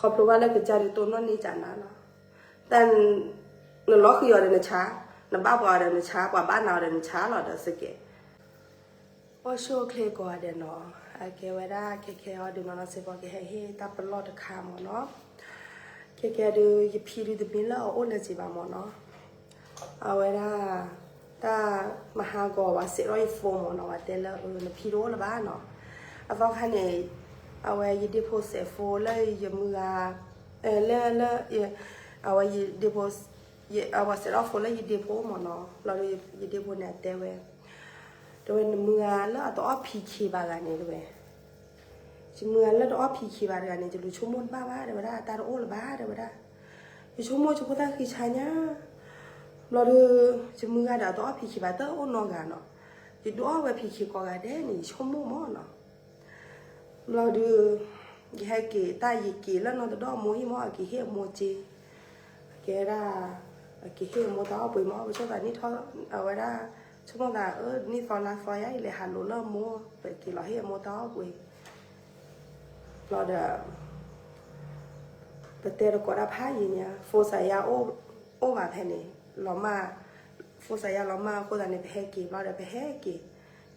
ခီဖျိဘၣ်လၢကစၢ်ဒုးတိၢ်နီၣ်န့ၢ်ကနၤလီၤ. တၢ် နလီၤဃံၤအီၤဒီးနဆါ, နဘၣ်ပှၤအီၤဒီးနဆါ, ပှၤဘၣ်နၤအီၤဒီးနဆါလီၤဒီးစကဲး အိၣ်ဆူၣ်အိၣ်ချ့ကိးဂၤဒဲးနီၤ, အကဲဝဲဒၣ်ခဲခဲအံၤဒုးနီၢ်နီၢ်စ့ၢ်ကီးကဟဲဟ့ၣ်တၢ်ပလီၢ်တခါမ့ၢ်နီၤ, ခဲခဲဒုး ယဖံဒုးတမ့ၢ်လၢအအိၣ်လၢၤက့ၤဘၣ်မ့ၢ်နီၤ, အဝဲဒၣ် တၢ်မဟါဂီၤဝဲစဲးထီၣ်ယ phone မ့ၢ်နီၤ, ဝဲတဲလၢ နဖံတအိၣ်လၢၤဘၣ်နီၤ, အသီခါန့ၣ် အဝဲယဒ့ဖိစဲး phone လၢယမုၢ်ဂၤ လၢ လၢ အဝဲယဒ့ဖိ အဝဲစဲးထီၣ် phone လၢယဒ့ဖိမ့ၢ်နီၤ, လီၤဒီးယဒ့ဖိန့ၣ်အတဲဝဲ တဲဝဲ နမုၢ်ဂၤလၢအတအီၣ်ဖံခံဘၣ်ဂၤန့ၣ်တဲဝဲ, ယမုၢ်ဂၤလၢတအီၣ်ဖံခံဘၣ်တဂၤန့ၣ် ယလူၤဆိကမိၣ်တဘၣ်ဘၣ်တဲဝဲဒၣ်, တၢ်တအိၣ်လၢၤဘၣ်တဲဝဲဒၣ်, ယဆိကမိၣ်ယဖိသၣ်ဃံဆါညါ, ဘျီဒီး ယမုၢ်ဂၤဒီးအတအီၣ်ဖံခံဘၣ် တအိၣ်နီတဂၤနီၤ, ယဒုးအီၣ်ဝဲဖံခံကိးဂၤဒဲးန့ၣ် ယဆိကမိၣ်မ့ၢ်နီၤ ဘျီဒီး ယဟဲက့ၤတၢ်ယက့ၤလၢနီၢ်တဒီၣ်မိၢ်ဟံၣ်မ့ၢ် အက့ၤဟ့ၣ်အမိၢ်စ့, အကဲဒၣ် အက့ၤဟ့ၣ်အမိၢ်တၢ်အီၣ်ပှ့ၤမ့ၢ် ပဆိကမိၣ်သးန့ၣ်ထီၣ် အဝဲဒၣ် ဆိကမိၣ်သးအၢ နံၣ်သီလါသီယါအံၤ လဲၤဟးလိာ်လၢအမိၢ် ပက့ၤလီၤဟ့ၣ်အမိၢ်တၢ်အီၣ်ပှ့ၤ ဘျီဒီး ပတဲတကိးတၢ်ဖးယံာ်ညါ phone စးယါ အိၣ်ဘၣ်ဖဲန့ၣ် လီၤမၢ် phone စးယါလီၤမၢ်အဃိသတးန့ၣ် ပဟဲက့ၤဘျီဒီး ပဟဲက့ၤ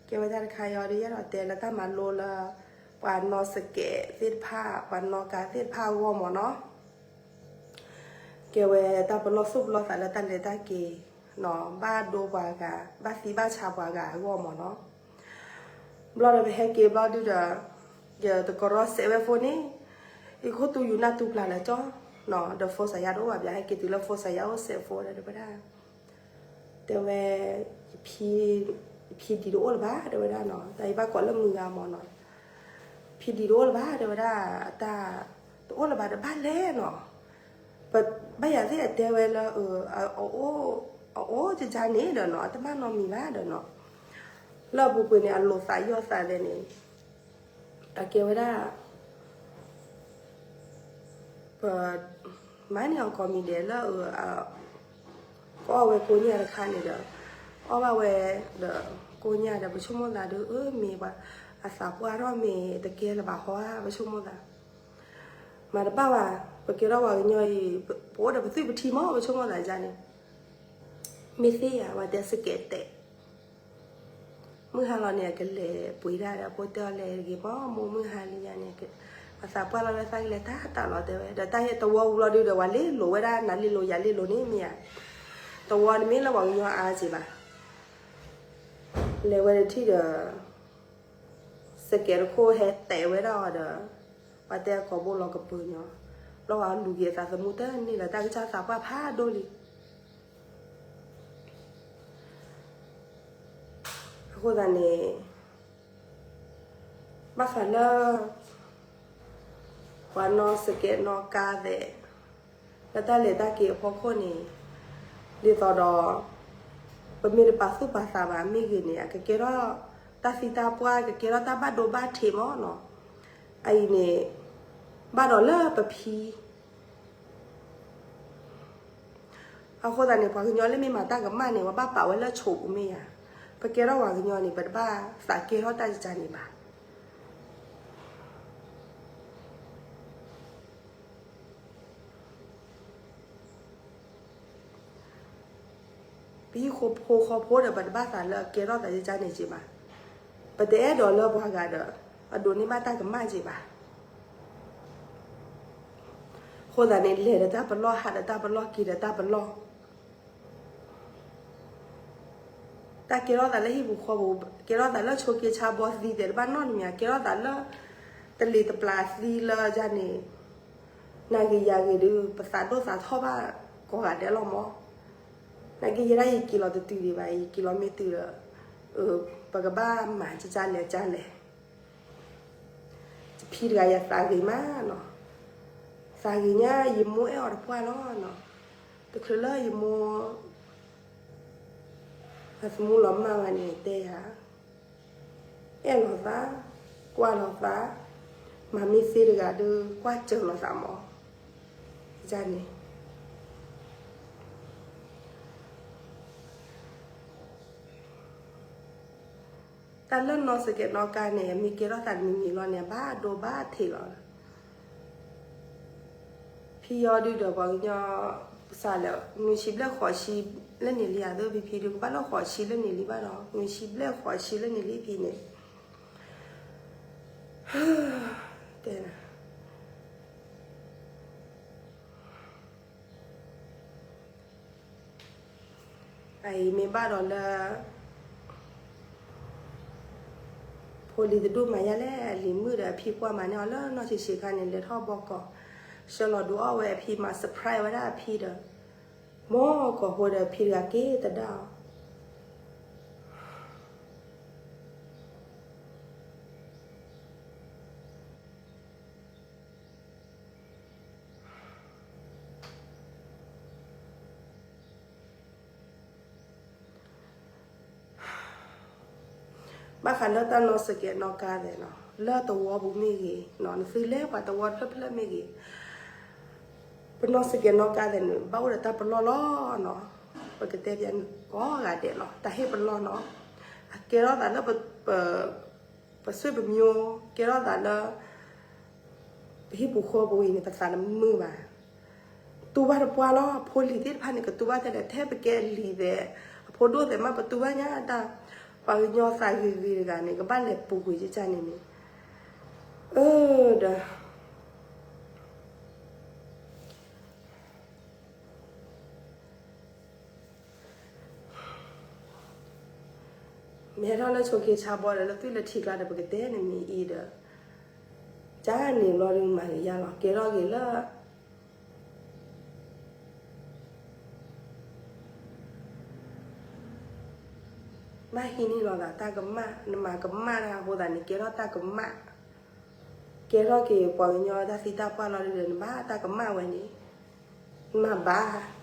ကဲဝဲဒၣ်တခါအံၤဒီး ယအဲၣ်ဒိးတဲလၢတၢ်မၤလိလၢ ပှၤနီၣ်စကဲးသ့ၣ်တဖၣ် ပှၤနီၣ်ကါသ့ၣ်တဖၣ်အဂီၢ်မ့ၢ်နီၤ ကဲဝဲတၢ်ပလီၢ်သူၣ်ပလီၢ်သးလၢတၢ်လဲၤတၢ်က့ၤ ဘၣ်ဒိပှၤဂၤ ဘၣ်သံဘၣ်ဆါပှၤဂၤအဂီၢ်မ့ၢ်နီၤ ဘျီဒီးပဟဲက့ၤဘျီဒုဒီး ယတကရီစဲးဝဲ phone န့ၣ် ယခိၣ်သူယူၤနၢ်တူၢ်ပျၢ်လၢကၠီ ဒီး phone စးယါတအိၣ်ဘၣ်ဘၣ် ဟဲက့ၤတုၤလၢ phone စးယါအိၣ်စဲး phone ဒီးတဲဝဲဒၣ် တဲဝဲ ယဖံ ယဖံဒံးတအိၣ်လၢၤဘၣ် တဲဝဲဒၣ်နီၤ တၢ်ယဘၣ်ကိးလၢမုၢ်ဂၤမ့ၢ်နီၤ ဖံဒံးတအိၣ်လၢၤဘၣ် တဲဝဲဒၣ် အတၢ်တအိၣ်လၢၤဘၣ်ဒီးဘၣ်လဲၣ်နီၤ ပဘၣ်ယၤသ့ၣ်အတဲဝဲလၢ အအိၣ် အအိၣ်ကကါန့ၣ်ဒီးနီၤ အတဘၣ်နီတမံၤဘၣ်ဒီးနီၤ လၢအပူၤကွံာ်န့ၣ် အလိာ်သးယီၢ်သးလဲၣ်န့ၣ် အကဲဝဲဒၣ် ပ မၤန့ၢ်အီၤကိးမံၤဒဲးလၢ ကအီၣ်ဝဲကိညၢ်တခါန့ၣ်ဒီး အီၣ်ဘၣ်ဝဲဒီး ကိညၢ်ဒီး ပဆိကမိၣ်သးဒုး အၢ မ့ၢ်ပှၤအသးပှၢ်ထီၣ်မ့ၢ်တကဲလၢၤဘၣ်ဟီဧါ ပဆိကမိၣ်သး မၤတဘၣ်ဘၣ် ပကဲထီၣ်ပှၤကညီအံၤ ပအိၣ်ဒီးပသွံၣ်ပထံမ့ၢ် ပဆိကမိၣ်သးန့ၣ် မ့ၢ်သ့ယၤ ပှၤတဲစကဲးတဲာ် မုၢ်ဟါလီၤန့ၣ် အကလဲၤပှ့ၤဒၣ်ဒီး ဖိတဲအီၤလဲၤတဂ့ၤမ့ၢ် မိၢ်မုၢ်ဟါလံယၤန့ၣ် အသးပှၢ်လီၤလၢသးကလဲၤတၢ်တၢ်လီၤတဲဝဲ ဒီးတၢ်ဟ့ၣ်သဝီပူၤလီၤဒုဒီး ပှၤလ့လိာ်ဝဲဒၣ် နၤလ့လိာ်ယၤလ့လိာ်န့ၣ်မ့ၢ်ဧါ သဝီန့ၣ်မ့ၢ်လၢပှၤကညီအါက့ၤဘၣ် လဲၤဝဲတထံၣ်ဒီး စကဲးတခိၣ်ဟဲတဲာ်ဝဲဒၣ်အီၤဒီး ပှၤတဲအကိာ်ဘိလီၤကပၢၤညီ, ဘျီဝဲလူၤက့ၤအသးသမူတန့ၢ်လၢၤ တၢ်ကစၢ်သးပှၢ်ဖးဒိၣ်လံ. အဃိသတးန့ၣ် ဘၣ်ဃးလၢ ပှၤနီၣ်စကဲးနီၣ်ကါသဲး လၢတၢ်လဲၤတၢ်က့ၤအဖီခိၣ်န့ၣ် ဒ်သိးဒီး ပမ့ၢ်တပာ်သူၣ်ပာ်သးဘၣ်မ့ၢ်ဂ့ၤန့ၣ် အကကဲထီၣ်တၢ်သံတၢ်ပှၢ် ကကဲထီၣ်တၢ်ဘၣ်ဒိဘၣ်ထံးမ့ၢ်နီၤ. အအံၤန့ၣ် ဘၣ်ဒီးလၢပဖံ အဃိသတးန့ၣ် ပှၤကညီလၢမ့ၢ်မၤတၢ်ကမၣ်န့ၣ် ပဘၣ်ပာ်ဝဲလၢဆိးပူၤမ့ၢ်ဧါ. ပကဲထီၣ်ပှၤကညီန့ၣ် ပတဘၣ်သးကဲထီၣ်တၢ်ယကါန့ၣ်ဘၣ်. ပဟံၣ်ဖိဃီဖိဒီး ပတဘၣ်သးလၢအကဲထီၣ်သးယကါန့ၣ်က့ၤဘၣ်. ပတအဲၣ်ဒိးလၢပှၤဂၤဒီး အဒိးန့ၢ်ဘၣ်တၢ်ကမၣ်က့ၤဘၣ်. အဃိသတးန့ၣ် လဲၤဒီးတၢ်ပလီၢ် ဟးဒီးတၢ်ပလီၢ် က့ၤဒီးတၢ်ပလီၢ် တၢ်ကဲထီၣ်သးလၢဟံၣ်ပူၤဃီပူၤ ကဲထီၣ်သးလၢဆိးက့ဆါဘီသံသဲးတဘၣ်နီတမံၤ ကဲထီၣ်သးလၢ တလံၤတပျၢၤသံလၢယၤန့ၣ် နဂ့ၤယၤဂ့ၤဒီး ပသးဒိၣ်သးထီၣ်ဘၣ်ကိးဂၤဒဲးလီၤမး. နဂ့ၤယဲဒၣ်ယက့ၤလီၤတတုၤဒံးဘၣ် ယက့ၤလီၤမ့ၢ်တုၤဒီး ပကဘၣ်မၤကကါလဲၣ်ကါလဲၣ် ယဖံတဂၤယသးဂ့ၤမးနီၤ, သးဂ့ၤညါ ယမိၢ်အဲၣ်အီၤတပှၢ်လီၤနီၤ, တချုးလၢယမိၢ် အသမူလီၤမၢ်ဝဲန့ၣ်တဲယၤ, အဲၣ်လီၤသး, ကွၢ်လီၤသး, မၤမ့ၢ်သ့တဂၤဒီး ကွၢ်စၢၤလီၤသးမး, န့ၣ် တၢ်လၢနီၢ်စကဲးနီၢ်ကါန့ၣ် မ့ၢ်ကဲထီၣ်သးတမံၤမံၤလီၤန့ၣ် ဘၣ်ဒိဘၣ်ထံးလီၤ. ဖံယီဒုဒီးပှၤကညီ ပစးလဲၣ် နွံဆံဘျဲၣ်ဃိးဆံလၢန့ၣ်လံဧါ သဖံဖံဒုကဘၣ်လၢဃိးဆံလၢန့ၣ်လံဘၣ်ဒီး နွံဆံဘျဲၣ်ဃိးဆံလၢန့ၣ်လံဖံန့ၣ် တဲနၤ အအံၤမ့ၢ်ဘၣ်ဒီးလၢ ဖိလံၤတဒူၣ်မၤယါလဲၣ် အလံၤမုၣ်ဒီးအဖံကွၢ်မၤန့ၢ်အီၤလၢနီၢ်ဆံးဆံးခါန့ၣ် လဲၤထီၣ်ဘီကီး ဆှၢလီၤဒုးအီၣ်ဝဲအဖံမၤ surprise ဝဲဒၣ်အဖံဒီး မီၢ်ကီၢ်ဖိဒီးဖံတဂၤက့ၤသဒၣ်အီၤ ဘၣ်ဃးလၢတၢ်နီၣ်စကဲးနီၣ်ကါသဲးနီၤ လၢသဝီပူၤမ့ၢ်ဂ့ၤနီၤ နသုလဲၤပှၤသဝီဖျၢၣ်ဖျၢၣ်မ့ၢ်ဂ့ၤ ပနီၣ်စကဲးနီၣ်ကါသဲးန့ၣ် ဘၣ်အိၣ်ဒီးတၢ်ပလီၢ်လီၤနီၤ ပကတဲပျဲကိးဂၤဒဲးလီၤ တၢ်ဟ့ၣ်ပလီၢ်နီၤ အကဲထီၣ်သးလၢပ ပဆွေပမျိုး ကဲထီၣ်သးလၢ ပဟံၣ်ပူၤဃီပူၤအံၤန့ၣ် ပသးတမုာ်ဘၣ်. တူၢ်ဘၣ်တပှၢ်လီၤ. အဖိလံၤသ့ၣ်တဖၣ်န့ၣ် ကတူၢ်ဘၣ်ထဲလဲၣ် ထဲပကဲလံၤသဲး အဖိဒိၣ်သဲးမး ပတူၢ်ဘၣ်ညါတၢ် ပှၤကညီသးဂ့ၤဂ့ၤတဂၤန့ၣ် ကဘၣ်လဲၤပူၤကွံာ်ကကန့ၣ်န့ၣ် အၢ ဒီး မ့ၢ်ဟဲထီၣ်လၢဆိးက့ဆါဘီဒီး လၢသွံၣ်လၢထံကျါဒီး ပကတဲန့ၣ်မ့ၢ်အံၤဒီး ကန့ၣ်ဘျီဒုးမၤကယၤလီၤ. ကဲထီၣ်က့ၤလၢ ဘၣ်ဟံးန့ၢ်လီၤသးတၢ်ကမၣ်, နမၤကမၣ်တၢ်အဃိသတးန့ၣ် ကဲထီၣ်တၢ်ကမၣ်, ကဲထီၣ်က့ၤပှၤကညီတၢ်သံတၢ်ပှၢ်လီၤဒုးဒီး နဘၣ်တၢ်ကမၣ်ဝဲန့ၣ် နမၤဘၣ်,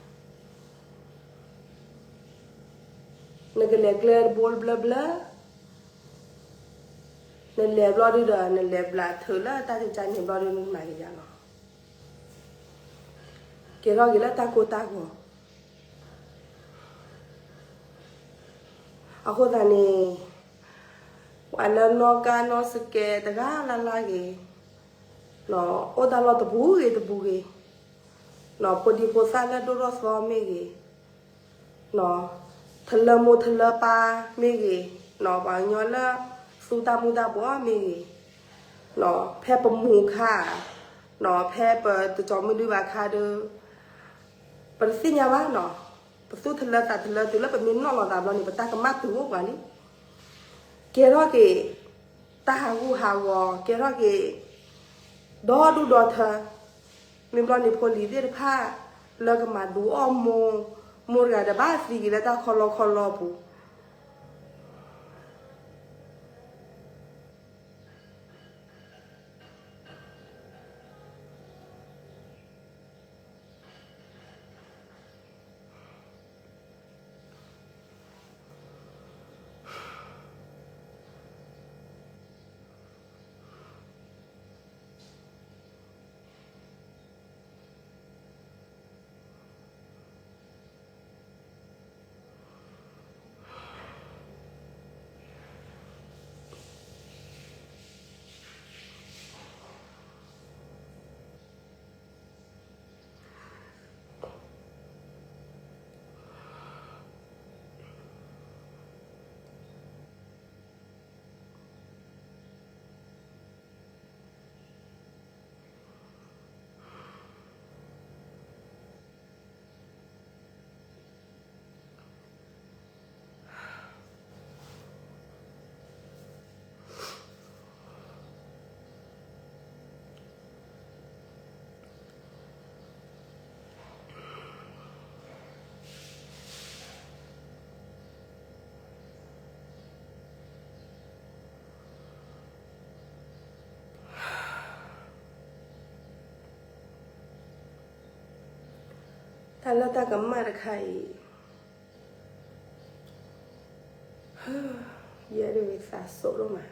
နကလဲၤကျဲတဘိတဘျၢဘျၢ, နလဲၤဘျီဒုးဒီး နလဲၤဘျးထုးလၢတၢ်ကကန့ၣ်ဘျီဒုး နမၤကယၤလီၤ. ကဲထီၣ်က့ၤလၢတၢ်ကိၢ်တၢ်ဂီၤ အဃိသတးန့ၣ် ပှၤလၢနီၣ်ကါနီၣ်စကဲတဂၤလၢ်လၢ်ဂ့ၤ, အိၣ်တၢ်လီၢ်တပူၤဂ့ၤတပူၤဂ့ၤ, ဖိဒံဖိသၣ်လၢဒိၣ်ထီၣ်သီမ့ၢ်ဂ့ၤ, ထလၢမိၢ်ထလၢပၢ်မ့ၢ်ဂ့ၤ, ပှၤကညီလၢသူတၢ်မုၢ်တၢ်ဘိမ့ၢ်ဂ့ၤ, ဖဲပမူအခါ, ဖဲပတကီၤမုၢ်ဒုဘၣ်အခါဒီး ပတသ့ၣ်ညါဘၣ်နီၤ, ပသူၣ်ထလၢသးထလၢတုၤလၢပမ့ၢ်နီၣ်လီၤသးဘျီန့ၣ် ပတၢ်ကမၣ်တုၤအိၣ်ပှၤလံ. ကဲထီၣ်က့ၤ တၢ်ဟးဂူာ်ဟးဂီၤ, ကဲထီၣ်က့ၤ ဒီဒူၣ်ဒီထၢ, မ့ၢ်ဘျီန့ၣ်ဖိလံၤသ့ၣ်တဖၣ် လၢကမၤဒုးအီၣ်မိၢ်, မိၢ်တဂၤဒီးဘၣ်သံက့ၤလၢတၢ်ခီလီခီလီပူၤ တၢ်လၢတၢ်ကမၣ်တခါအံၤ ယဲဒၣ်ဝံသးစူၤဒိၣ်မး,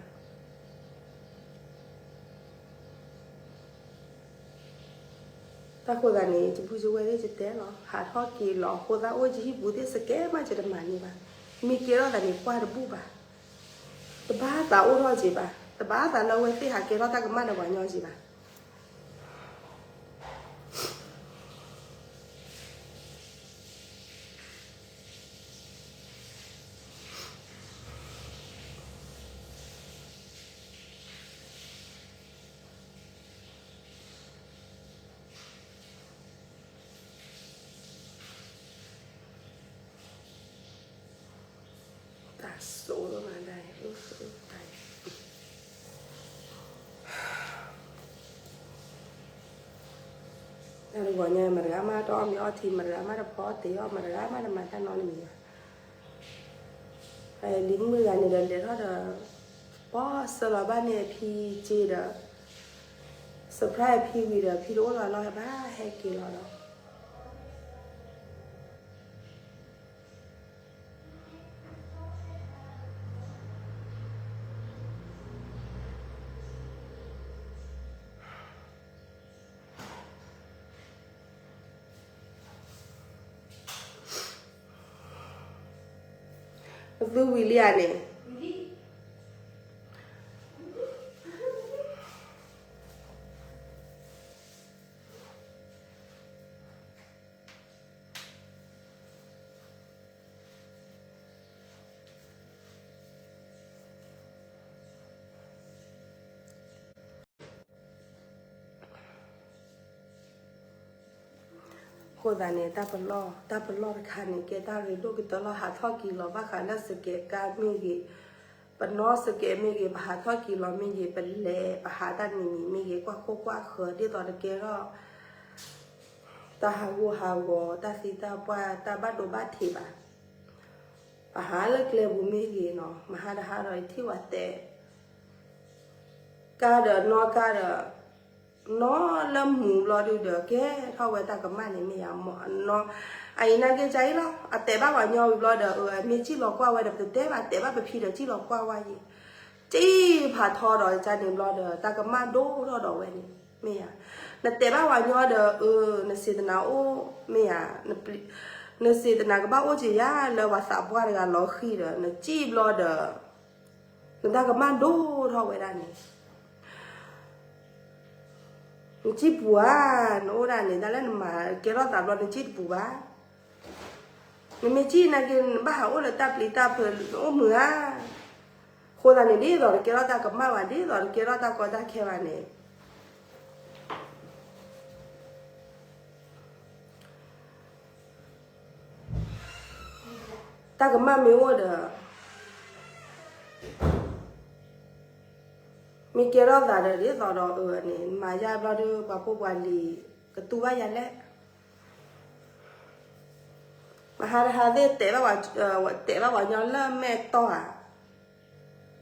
တၢ်ဃိသးန့ၣ် ယပုၢ်ယဝဲၢ်သ့ၣ်ယတဲလီၤ ဟးထီၣ်က့ၤလီၤ အဃိသတးအိၣ်ယဟံၣ်ပူၤသ့ၣ်စကဲမး ယတမၤန့ၢ်ဘၣ်, မ့ၢ်ကဲထီၣ်သးန့ၣ် ကွၢ်တဘူၣ်ဘၣ်, တဘၣ်သးအိၣ်ထီၣ်က့ၤဘၣ်, တဘၣ်သးလၢအဝဲသ့ၣ်ဟးကဲထီၣ်တၢ်ကမၣ်ဒီးပှၤညီက့ၤဘၣ်. တၢ်တဂီၤညါ မတၤတဂၤမးတအီၣ်မ့ၤအီထံ, မတၤတဂၤမးတဖီအီၣ်တ့ၢ်အီၣ်, မတၤတဂၤမးတမၤတၢ်နီတမံၤဘၣ်. လံမုၢ်ဂၤန့ၣ်ဒီးလဲၤထီၣ်ဒီး ပီၣ်စၢလီၤဘၣ်န့ၣ်အဖံက့ဒီး surprise အဖံဝံၤဒီး ဖံတအိၣ်လီၤလီၤဘၣ် ဟဲက့ၤလီၤဒီး ပသူဝံၤလံဧါန့ၣ်. အဃိသတးန့ၣ် တၢ်ပလီၢ်, တၢ်ပလီၢ်တခါန့ၣ် ကဲတၢ်ရ့ဒိၣ်ကတၢၢ်လီၤ. ဟးထီၣ်က့ၤလီၤဘၣ်ဃးလၢစကဲးကါမ့ၢ်ဂ့ၤ, ပနီၣ်စကဲးမ့ၢ်ဂ့ၤ, ပဟးထီၣ်က့ၤလီၤမ့ၢ်ဂ့ၤ, ပလဲၤပဟးတၢ်နံၤနံၤမ့ၢ်ဂ့ၤ, ကွၢ်ခိၣ်ကွၢ်ဃၢၤ ဒ်သိးတကဲထီၣ် တၢ်ဟးဂူာ်ဟးဂီၤ, တၢ်သံတၢ်ပှၢ်, တၢ်ဘၣ်ဒိဘၣ်ထံးဘၣ်. ပဟးလၢကျဲပူၤမ့ၢ်ဂ့ၤနီၤ, မဟါတဟါဒီးယထံၣ်ဝဲတဲ ကါဒီးနီၣ်ကါဒီး နီၣ်လၢမူၤဘျီဒုဒီး ကဲထီၣ်ဝဲတၢ်ကမၣ်န့ၣ်မ့ၢ်ယါ, အအံၤနာ်က့ၤကါအံၤလီၤ. အတဲဘၣ်ပှၤညီဝံၤဘျီဒီး အမ့ၢ်စံၣ်လီၤကွၢ်ဝဲဒီး ပတတဲဘၣ်, တဲဘၣ်ပဖံဒီးစံၣ်လီၤကွၢ်ဝဲယံၤ, စံၣ်ဖးထီဒီးကါန့ၣ်ဘျီဒီး တၢ်ကမၣ်ဒိၣ်ထီၣ်ဒီးဝဲန့ၣ် မ့ၢ်ယါ. နတဲဘၣ်ပှၤညီဒီး အၢ နစံးတနၤအိၣ် မ့ၢ်ယါ, နစံးတနၤကဘၣ်အိၣ်က့ၤယါလၢပှၤသးပှၢ်တဂၤလီၤဃံၤဒီး နစံၣ်ဘျီဒီး နတၢ်ကမၣ်ဒိၣ်ထီၣ်ဝဲဒၣ်န့ၣ် နစံၣ်ပူၤဧါ, နအိၣ်ဒၣ်န့ၣ် တၢ်လၢနမၤကဲထီၣ်သးဘျီ နစံၣ်တပူၤဘၣ်. နမ့ၢ်စံၣ်နာ်က့ၤ နဘၣ်ဟးအိၣ်လၢတၢ်ပျံၤတၢ်ဖုး နအိၣ်မုာ်ဧါ. အဃိသတးန့ၣ် ဒ်သိးတကဲထီၣ်တၢ်ကမၣ်ဘၣ်, ဒ်သိးတကဲထီၣ်တၢ်ကီတၢ်ခဲဘၣ်န့ၣ် တၢ်ကမၣ်မ့ၢ်အိၣ်ဒီး မ့ၢ်ကဲထီၣ်သးဒီး ဒ်သိးဒီးအၢန့ၣ် မၤယါဘျီဒီး ပှၤဖိပှၤလံၤ ကတူၢ်ဘၣ်ယၤလဲၣ်. မဟါတဟါသ့ၣ် တဲဘၣ်ပှၤညီလၢမဲာ်တီၢ်ဧါ,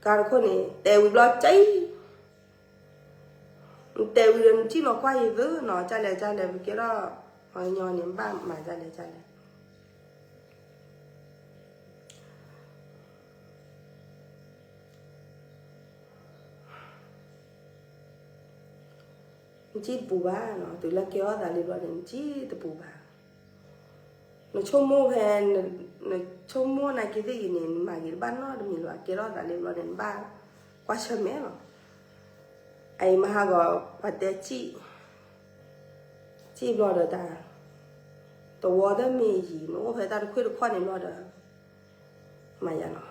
ကါတခိၣ်န့ၣ် တဲဝံၤဘျီကံ နတဲဝံၤဒီး နစံၣ်လီၤကွၢ်ယံၤသ့နီၤ, ကၢ်လဲၣ်ကၢ်လဲၣ် ပကဲထီၣ်ပှၤကညီန့ၣ် ဘၣ်မၤကၢ်လဲၣ်ကၢ်လဲၣ်. နစံၣ်တပူၤဘၣ်နီၤ, တုၤလၢကဲထီၣ်သးလံဘျီန့ၣ် နစံၣ်တပူၤဘၣ်. နဆိကမိၣ်ဖဲ နဆိကမိၣ်နာ်က့ၤသ့ၣ်ဂ့ၤန့ၣ် နမၤဂ့ၤတဘၣ်နီတမံၤလၢၤဘၣ်, ကဲထီၣ်သးလံဘျီန့ၣ် နဘၣ်ကွၢ်ဆၢၣ်မဲာ်လီၤ. အအံၤမဟါဂီၤ ပှၤတဲစံၣ်, စံၣ်ဘျီဒီးတၢ် တဝီတမ့ၢ်ယံၤ နအိၣ်ဖဲတၢ်တခွ့ၣ်တခီၣ်န့ၣ်ဘျီဒီး မၤယၤလီၤ. န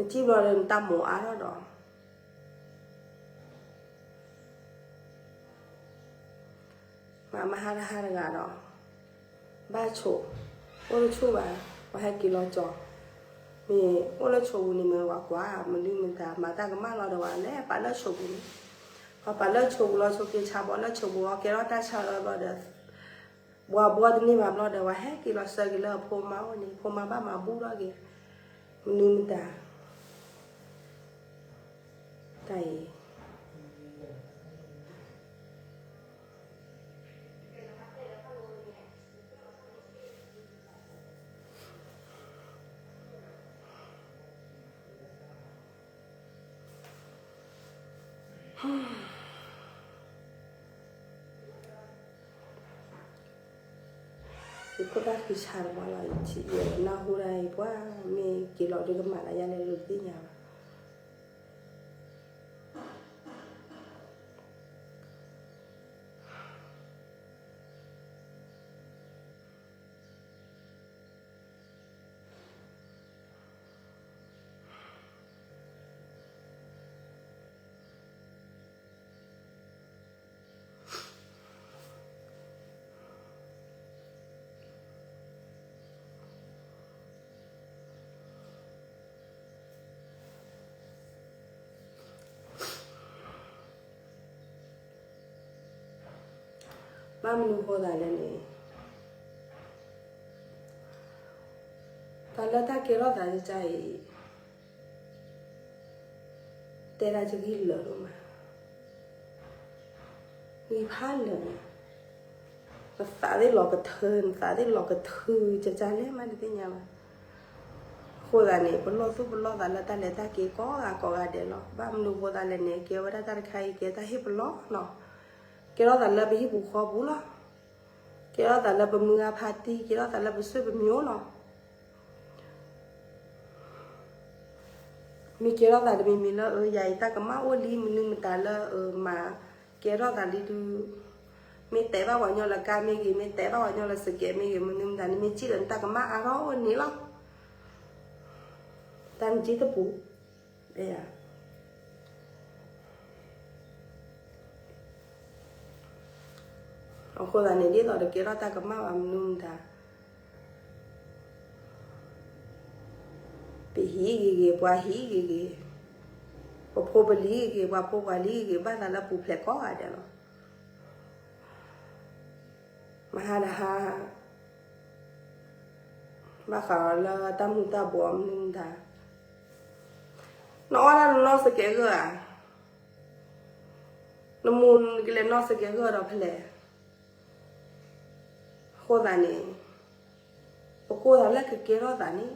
စံၣ်ဘျီဒီး နတၢ်မိၣ်အါထီၣ်ဒီး မၤမဟါတဟါတဂၤဒီး ဘၣ်ဆိး, အိၣ်တဆိးဘၣ်, ပှၤဟဲက့ၤလီၤကၠီၤ, မ့ၢ်အိၣ်လၢဆိးပူၤန့ၣ် မ့ၢ်ဝဲကွၢ် မနုၤမတၤ မၤတၢ်ကမၣ်လီၤဒီး ပှၤလဲၤပာ်လၢဆိးပူၤန့ၣ်, ပှၤပာ်လၢဆိးပူၤလီၤ, ဆိးက့ၤဆါဘီလၢဆိးပူၤအီၤ ကဲထီၣ်တၢ်ဆါလီၤဘျီဒီး ဘှီဘှီတန့ၢ်ဘၣ်ဘျီဒီး ပှၤဟဲက့ၤလီၤစၢက့ၤလၢအဖိမါအိၣ်န့ၣ် ဖိမါဘၣ်မၤဘူၣ်ထီၣ်က့ၤ, မနုၤမတၤ တၢ်အံၤ ယဖိသၣ်ဃံဆါတဘၣ်လီၤ, ယနၢ်ဟူဒၣ်အံၤ ပှၤမ့ၢ်က့ၤလီၤဒုးကမၤလၢယၤလဲၣ် လိၣ်သ့ၣ်ညါဘၣ်. ဘၣ်မနုၤဃိသးလဲၣ်န့ၣ်, တၢ်လၢတၢ်ကဲထီၣ်သးကစၢ်အံၤ တဲဒၣ်တဂ့ၢ်လၢာ်ဒိၣ်မး, ဂံၢ်ဖးလၢာ်န့ၣ်, နသးသ့ၣ်လီၤကထၢ နသးသ့ၣ်လီၤကထု ကကလဲၣ်မးတသ့ၣ်ညါဘၣ်. အဃိသတးန့ၣ် ပလီၢ်သူၣ်ပလီၢ်သးလၢတၢ်လဲၤတၢ်က့ၤကိးဂၤကိးဂၤဒဲးလီၤ. ဘၣ်မနုၤဃိသးလဲၣ်န့ၣ် ကဲဝဲဒၣ်တၢ်တခါအံၤ ကဲတၢ်ဟ့ၣ်ပလီၢ်နီၤ, ကဲထီၣ်သးလၢပဟံၣ်ပူၤဃီပူၤလီၤ. ကဲထီၣ်သးလၢပမုၢ်ဂၤဖါတံၢ် ကဲထီၣ်သးလၢပဆွေပမျိုးလီၤ. မ့ၢ်ကဲထီၣ်သးတမံၤမံၤလၢ အၢ ယၤအံၤတၢ်ကမၣ်အိၣ်လံ မနုၤမတၤလၢအမၤကဲထီၣ်သးလံဒုး, မ့ၢ်တဲဘၣ်ပှၤကညီလၢကါမ့ၢ်ဂ့ၤ မ့ၢ်တဲဘၣ်ပှၤကညီလၢစကဲးမ့ၢ်ဂ့ၤ မနုၤမတၤန့ၣ် မ့ၢ်ကံၣ်လၢနတၢ်ကမၣ်အါထီၣ်အိၣ်န့ၣ်လီၤ. တၢ်နကံၣ်တပူၤ အဃိသတးန့ၣ် ဒ်သိးတကဲထီၣ်တၢ်ကမၣ်ဘၣ်မနုၤမတၤ, ပဟံၣ်ဂ့ၤဂ့ၤ ပှၤဟံၣ်ဂ့ၤဂ့ၤ, ပဖိပလံၤဂ့ၤဂ့ၤ ပှၤဖိပှၤလံၤဂ့ၤဂ့ၤ ဘၣ်သးလၢပူၤဖျဲးကိးဂၤဒဲးလီၤ. မဟါတဟါ ဘၣ်ဃးလၢတၢ်မူၤတၢ်ဘှီးမနုၤမတၤ, နအီၣ်ဒၣ်နနီၢ်စကဲးဂၢၢ်ဧါ, နမူၤကလဲၤနီၢ်စကဲးဂၢၢ်ဒီးဖဲလဲၣ်. အဃိသတးန့ၣ် ပကိးသးလၢကကဲထီၣ်သးန့ၣ်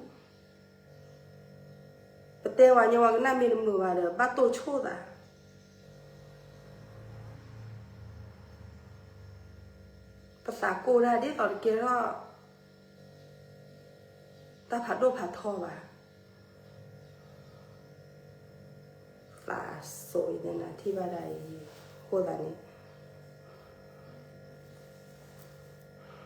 ပတဲဝဲညီဝဲကနၣ်မ့ၢ်တမုာ်ဘၣ်ဒီး ဘၣ်တိၢ်ဆိၣ်သး, ပသးကိၢ်တၢ်ဒ်သိးတကဲထီၣ် တၢ်ဖးဒိၣ်ဖးထီဘၣ်. သးစိၤအံၤန့ၣ် နထံၣ်ဘၣ်ဒၣ်အံၤ အဃိသတးန့ၣ် ကိးဂ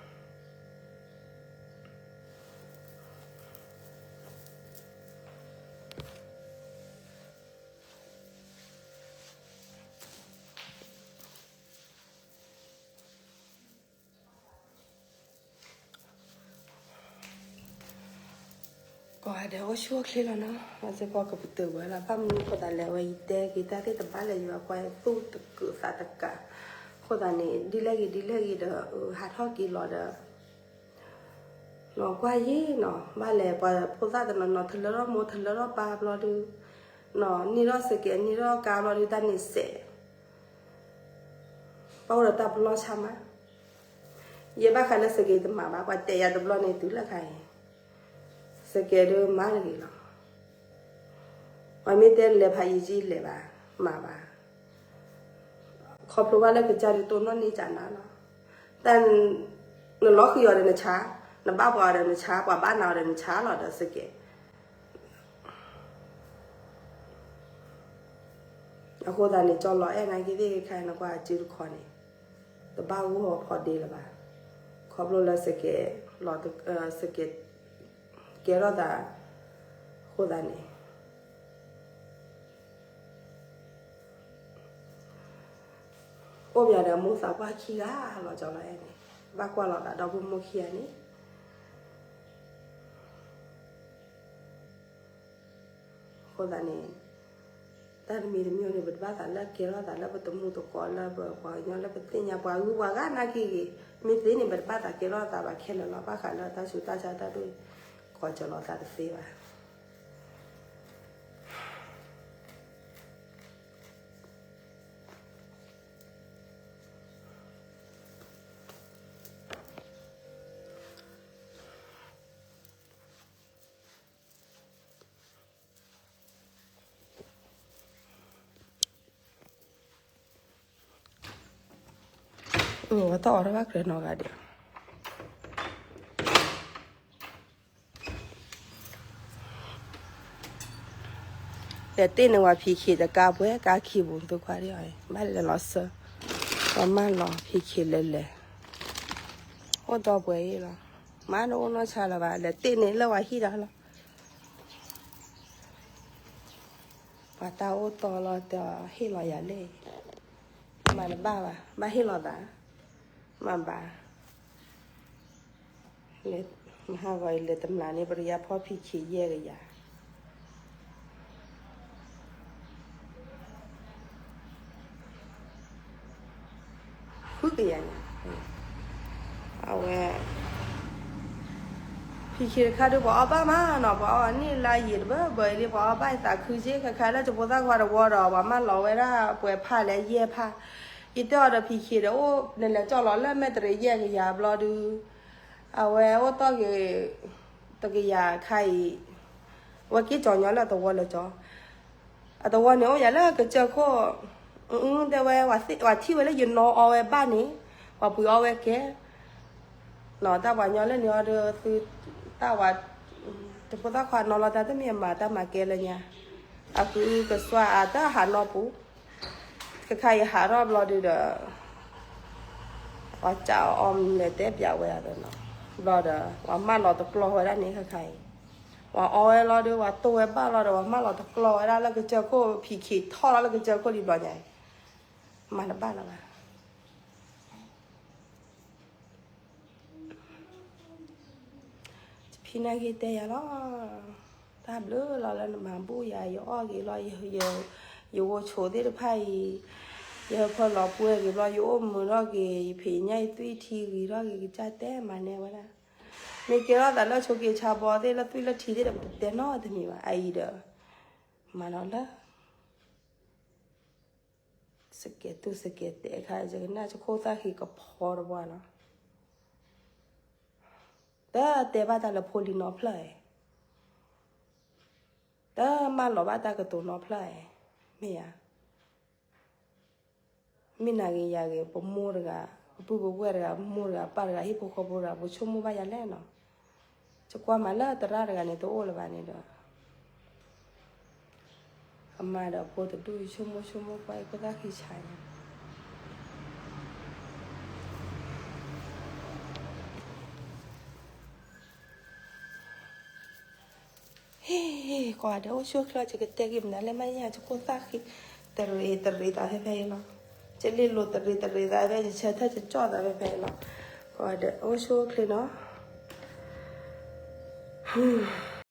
ၤဒဲးအိၣ်ဆူၣ်အိၣ်ချ့လီၤနီၤ, အစ့ၢ်ကီးကပတုာ်ဝဲလီၤ. ဘၣ်မနုၤအဃိသတးလဲၣ် အဝဲယတဲက့ၤတၢ်သ့ၣ်တဖၣ်လၢယွၤကွၢ်သူၣ်တကုးသးတကး, အဃိသတးန့ၣ် ဒ်လဲၣ်ဂ့ၤဒ်လဲၣ်ဂ့ၤဒီး ဟးထီၣ်က့ၤလီၤဒီး နီၢ်ကွၢ်ယံၤနီၤ, ဘၣ်လဲၣ်ပှၤဖိသၣ်တနီၤနီၤ ထလၢထီၣ်မိၢ်ထလၢထီၣ်ပၢ်ဘျီဒုး, နီၢ်န့ၢ်ထီၣ်စကဲး န့ၢ်ထီၣ်ကါဘျီဒုး တၢ်န့ၣ်စဲး, ဘၣ်အိၣ်ဒီးတၢ်ပလီၢ်ဆါမး, ယဲဘၣ်ဃးလၢစကဲးတမၤဘၣ် ပှၤတဲယၤတဘျီန့ၣ်တုၤလၢခါအံၤ, စကဲးဒုးမၤတဂ့ၤလီၤ, ပှၤမ့ၢ်တဲလဲၤဖးယံၤကံလဲၤဘၣ်, မၤဘၣ် ခီဖျိဘၣ်လၢကစၢ်ဒုးတိၢ်နီၣ်န့ၢ်ကနၤလီၤ. တၢ် နလီၤဃံၤအီၤဒီးနဆါ, နဘၣ်ပှၤအီၤဒီးနဆါ, ပှၤဘၣ်နၤအီၤဒီးနဆါလီၤဒီးစကဲး. အဃိသတးန့ၣ် ကၠီလီၤအဲၣ်နာ်က့သ့ၣ်ခါ နကွၢ်အစုတခီန့ၣ် တဘၣ်ဂိၢ်အီၤဖီဒ့လၢၤဘၣ်. ခီဖျိလၢစကဲး လီၤ စကဲး ကဲထီၣ်သး အဃိသတးန့ၣ် အိၣ်ပှၤဒီးမိၢ်သးပှၢ်ခံဂၤ လီၤကၠီလီၤအဲၣ်န့ၣ် ဘၣ်ကွၢ်လီၤသးဒီဖိမိၢ်ခံဂၤန့ၣ်. အဃိသတးန့ၣ် တၢ်တမံၤတမံၤန့ၣ် ပတဘၣ်သးလၢကဲထီၣ်သးလၢပတမူသကိးလၢပပှၤကညီလၢပသ့ၣ်ညါပှၤဂုၤပှၤဂၤနာ်က့ဂ့ၤ, မ့ၢ်သ့န့ၣ် ပတဘၣ်သးကဲထီၣ်သးဘၣ်ခဲလၢာ်လီၤ. ဘၣ်ဃးလၢတၢ်ဆူးတၢ်ဆါတၢ်ဒိၣ် ကီၢ်ကၠီလီၤသးတသ့ဘၣ်. အဝဲတအီၣ်တၢ်ဘၣ်ကြၢးနီၢ်ဂၤဒဲး လဲၤတ့ၢ်န့ၢ်ဝဲဖံးခံတကါပှဲၤကါခံပူၤ သုခွါဒ်အံၤ ဘၣ်လဲၤလီၤဆၢ, ပှၤမၢလီၤဖံးခံလဲၤလဲၤ, အိၣ်ဒီးပှဲၤအံၤလီၤ, မၤတအိၣ်နီၢ်ဆါလၢၤဘၣ် လဲၤတ့ၢ်န့ၢ်လၢပှၤဟံၣ်ဒီးလီၤ. ပှၤတၢ်အိၣ်တီလီၤတဲဟ့ၣ်လီၤယၤလဲၣ်, မၤတဘၣ်ဘၣ် ဘၣ်ဟ့ၣ်လီၤသး, မၤဘၣ် လဲၤ မဟါဂီၤအံၤ လဲၤတမျးန့ၣ် ပတယါဖီဖံးခံယဲၢ်ကယၤ, ဃုကယၤန့ၣ် အဝဲ ဖံခံတခါဒုး ပှၤအီၣ်ဘၣ်မးနီၤ, ပှၤအီၣ်န့ၢ်လါယံာ်တဘၢဘၢအံၤလံ, ပှၤအီၣ်ဘၣ်အသးခုက့ၢ်, ခဲခါလၢကၠိဖိသၣ်ခွါတဝီဒီး ပှၤမၢလီၤဝဲဒၣ်ပှဲၤဖးလဲၣ်ယဲၢ်ဖး, ယတဲအီၤဒီး ဖံခံဒီး အိၣ်နလဲၤကၠီၣ်လီၤလၢမဲာ်တရံးယဲၢ်ကယၤဘျီဒုး, အဝဲအိၣ်တီၢ်က့ၤ တကယၤခါအံၤ, အဝဲက့ၤကၠီညီလၢအသဝီလၢကၠီ အသဝီန့ၣ်အိၣ်ယၤလၢကစၢၢ်ခိၣ်, တဲဝဲ, ပှၤထံၣ်ဝဲလၢယနီၢ်အီဝဲဘၣ်န့ၣ်, ပှၤပှ့ၤအီဝဲကဲ, နီၤတၢ်ပှၤညီလၢန့ၣ်အီၤဒီးသု, တၢ်ဝဲ, တဖိသၣ်ခွါနီၤလီၤတၢ်တမ့ၢ်အမၤတၢ်မၤကဲလၢညါ, အကုကစွါအတၢ်ဟးနီၢ်ပူၤ, ခဲခါအံၤဟးထီၣ်ဘျီဒုးဒီး ပှၤစးအီၤအီၤလဲၤတဲပၠးဝဲဒၣ်နီၤ, ဘျီဒီး ပှၤမၢလီၤတကျီဝဲဒၣ်န့ၣ်ခဲခါအံၤ, ပှၤအီဝဲလီၤဒီး ပှၤတိၢ်ဝဲဘၣ်လီၤဒီး ပှၤမၢလီၤတကျီဝဲဒၣ်လၢကစၢၢ်ခိၣ်, ဖံခံထီၣ်လီၤလၢကစၢၢ်ခိၣ်လံဘျီညါအံၤ, မၤတဘၣ်လၢၤဘၣ်. ဖံနာ်က့ၤတဲယၤလီၤ, တၢ်ဘျုးလီၤလၢနမၤဘူၣ်ယၤ, ယအီၣ်က့ၤလီၤ, ယဂိၢ်ဆိးသ့ၣ်တဖၣ်အံၤ, ယဟၢဖၢလီၤပှဲၤက့ၤဘျီ, ယအိၣ်မုာ်ထီၣ်က့ၤ, ယဖံးညၣ်အံၤသွံၣ်ထံဂ့ၤထီၣ်က့ၤ, ကစၢ်တဲမၤနဲဝဲဒၣ်, မ့ၢ်ကဲထီၣ်သးလၢဆိးက့ၤဆါဘီသ့ၣ်လၢသွံၣ်လၢထံသ့ၣ်ဒီး ပတတဲနီတမံၤဘၣ်, အအံၤဒီး မၤလီၤလၢ စကဲးတူၢ်စကဲးတဲာ်ခါ, ယကနၣ်ကၠိခိၣ်သၣ်ဃံကဖီတပှၢ်လီၤ. တတဲဘၣ်တၢ်လၢဖိလံၤနီတဖျၢၣ်ဧါ, တမၢလီၤဘၣ်တၢ်ကတိၤနီတဖျၢၣ်ဧါ, မ့ၢ်ဧါ. မ့ၢ်နၤဂ့ၤယၤဂ့ၤ, ပမိၢ်တဂၤ, ပပုၢ်ပဝဲၢ်တဂၤ, ပမိၢ်တဂၤ, ပၢ်တဂၤ, ဟံၣ်ဖိဃီဖိတဂၤ, ပဆိကမိၣ်ဘၣ်ယၤလဲၣ်နီၤ. ယကွၢ်မးလၢသရၣ်တဂၤန့ၣ် တအိၣ်လၢၤဘၣ်န့ၣ်ဒီး အမါဒီးဖိတဒူၣ် ဆိကမိၣ်ဆိကမိၣ်ကွၢ်အံၤခိၣ်သၣ်ဃံဆါညါ ဟ့ၣ် ကွၢ်ဒီး အိၣ်ဆူၣ်အိၣ်ချ့ ယကတဲက့ၤမနုၤလဲၣ် မ့ၢ်ယကၠိခိၣ်သၣ်ဃံ တရံးတရံးသးဖဲဖဲအံၤလီၤ. ယလ့လိာ်တရံးတရံးသးဖဲ ယဆၢထၢၣ်ယကၠီၣ်သးဖဲဖဲအံၤလီၤ. ကွၢ်ဒီး အိၣ်ဆူၣ်အိၣ်ချ့နီၤ.